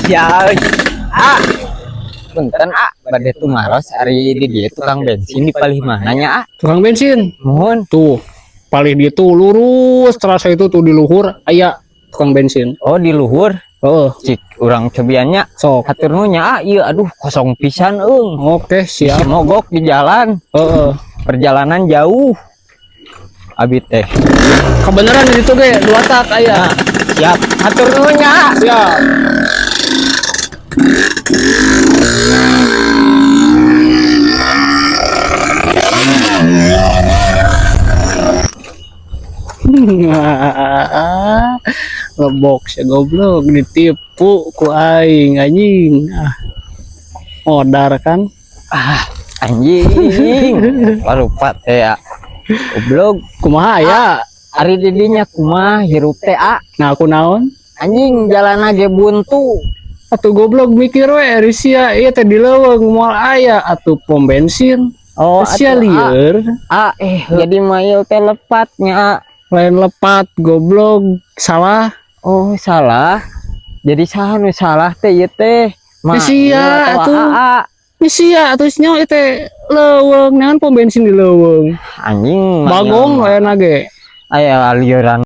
Makasih ya. Ah. Punten ah, bade tumaros, ari di dieu tukang bensin di palih mana nya, ah? Tukang bensin. Mohon. Tuh, paling dia tuh lurus terasa itu tuh di luhur aya tukang bensin. Oh, di luhur. Oh, Cik urang cobian nya. Sok. Hatur nuhun nya, ah, ieu aduh kosong pisan eung. Oke, Siap. Siap. Mogok di jalan. Heeh. Perjalanan jauh. Abi teh. Kebenaran di situ ge dua tak aya. Siap. Hatur nuhun nya, ah. Siap. Ngebok si goblok, ditipu ku aing anjing. Ah. Modar kan? Ah, anjing. Lupa teh ya. Goblok. Kumaha ya? Ari di dinya kumaha hirup teh, ah? Nah, aku naon? Anjing, jalan ge buntu. Atuh goblok, mikir we ari sia ieu teh di leuweung moal aya atuh pom bensin. Oh, Sia atuh, ah. lieur. Ah, eh jadi mail teh lepatnya, ah. Lain lepat goblok, salah. Oh, salah. Jadi saha nu salah teh ieu teh? Ya, sia, atau atuh. AA? Ini sia atuh nyawa ieu teh leuweung, naon pom bensin di leuweung? Anjing, Bagong mail lain ge. Aya lieuran.